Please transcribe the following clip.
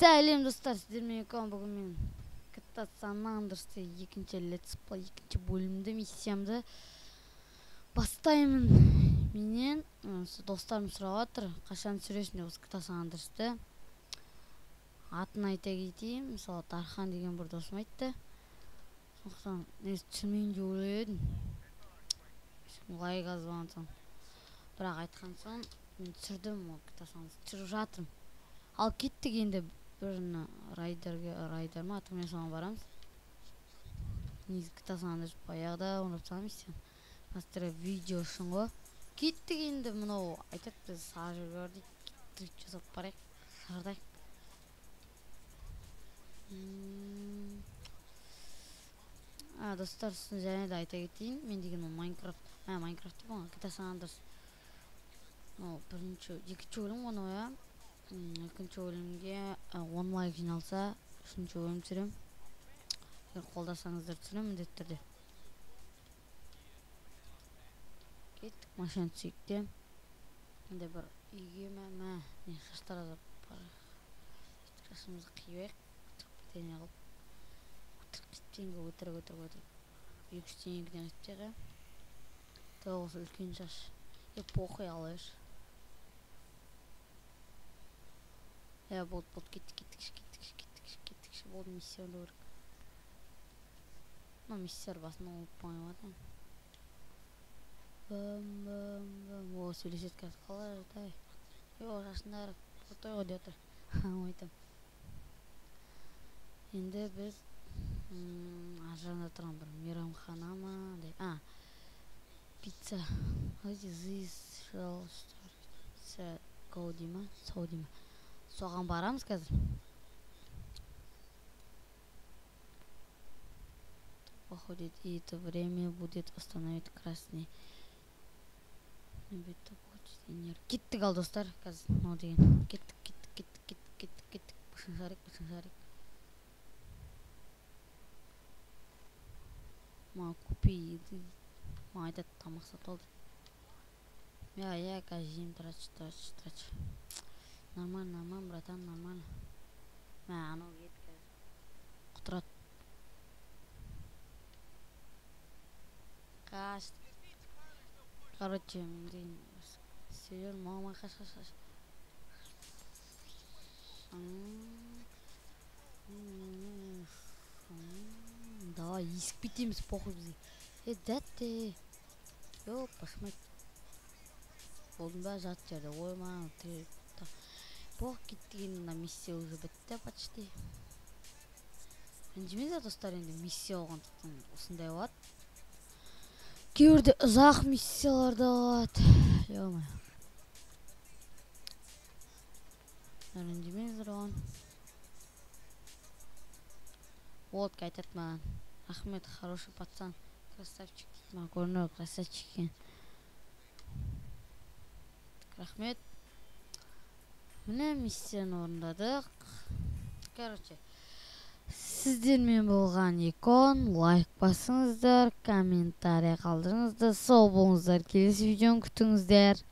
Сәлем достар, сіздермен Икон. Бүгін мен GTA San Andreas'та екінші летсплей, екінші бөлімді, миссиямды бастаймын. Менен достарым сұрап жатыр, қашан түсіресің деп осы GTA San Andreas'ты. Атын айта кетейін, мысалы Дархан деген бір досым айтты. Сондықтан негізі түсірмейін деп ойлап едім. Лайк аз болған соң. Бірақ айтқан соң мен түсірдім, ол GTA San Andreas'ты түсіріп жатырмын. Ал кеттік енді бір райдерге, райдер ма, атымен соған барамыз. Негізі GTA San Andreas баяғыда ойнап тастағанмын миссияны. Мастер видео үшін ғой. Кеттік енді, мынау айтады біз сары жерге бар дейді. Кеттік, жасап барайық, сардайық. Достар, сосын және де айта кетейін, мен деген ол Майнкрафт, Майнкрафт деп ғой, GTA San Andreas. Мынау бірінші, екінші бөлім ғой мынау, иә. Екінші бөлімге 10 лайк жиналса, үшінші бөлім түсіремін. Егер қолдасаңыздар түсіремін міндетті түрде. Кеттік, машина түсейік те. Енді бір үйге мә, не шаштар азап барайық. Шашымызды қиып, бірдеңе қылып. Өтірік кетпеңге, өтірік, өтірік, өтірік. Екі жүз теңгеден кетпей ақ, иә. Тоғыз үлкен шаш. Е, похуй, ала берші. Иә, болды, болды, кеттік, кеттік, кеттік, кеттік, кеттік, болды, миссия орындау керек. Мына миссиялар басында ұмытып қоймай. Бам, бам, бам. О, сөйлеседі қазір. Қалай жағдай? Е, о, шашындар крутой ғой деп отыр. Айтам. Енді біз, ар жағында тұрған бір мейрамхана ма, андай, пицца. Пицца гоу дей ма, сау дей ма? Соған барамыз қазір. Походит, и это время будет остановить красный. Кеттік ал, достар, қазір мынау деген. Кеттік, кеттік, кеттік, кеттік, кеттік, кеттік. Бышын шарик, бышын шарик. Маған купи еды. Маған айтады, тамақ сатып ал деп. Иә, иә, қазір жеймін, трач, трач, трач. Нормально, нормально, братан, нормально. Мә, анау ет қазір. Құтырады. Қаш. Короче, мен деген сүйер, мама, қаш, қаш, қаш. Давай, есіп кетеміз, похуй бізге. Е, дәтте. Йоп, башмайт. Болдың ба, жат жерде. Ой, маған Бох, кеттік енді, мына миссия уже бітті почти. Ренжімеңіздер, достар, енді миссия болғандықтан осындай болады. Кейбірде ұзақ миссиялар да болады. Ё-моё. Ренжімеңіздер оған. Вот, айтады маған. Рахмет, хороший пацан. Красавчик дейді маған, көрінеді, красавчик екен. Рахмет. Міне миссияны орындадық. Короче, сіздермен болған Икон. Лайк басыңыздар, комментарий қалдырыңыздар. Сау болыңыздар. Келесі видеоны күтіңіздер.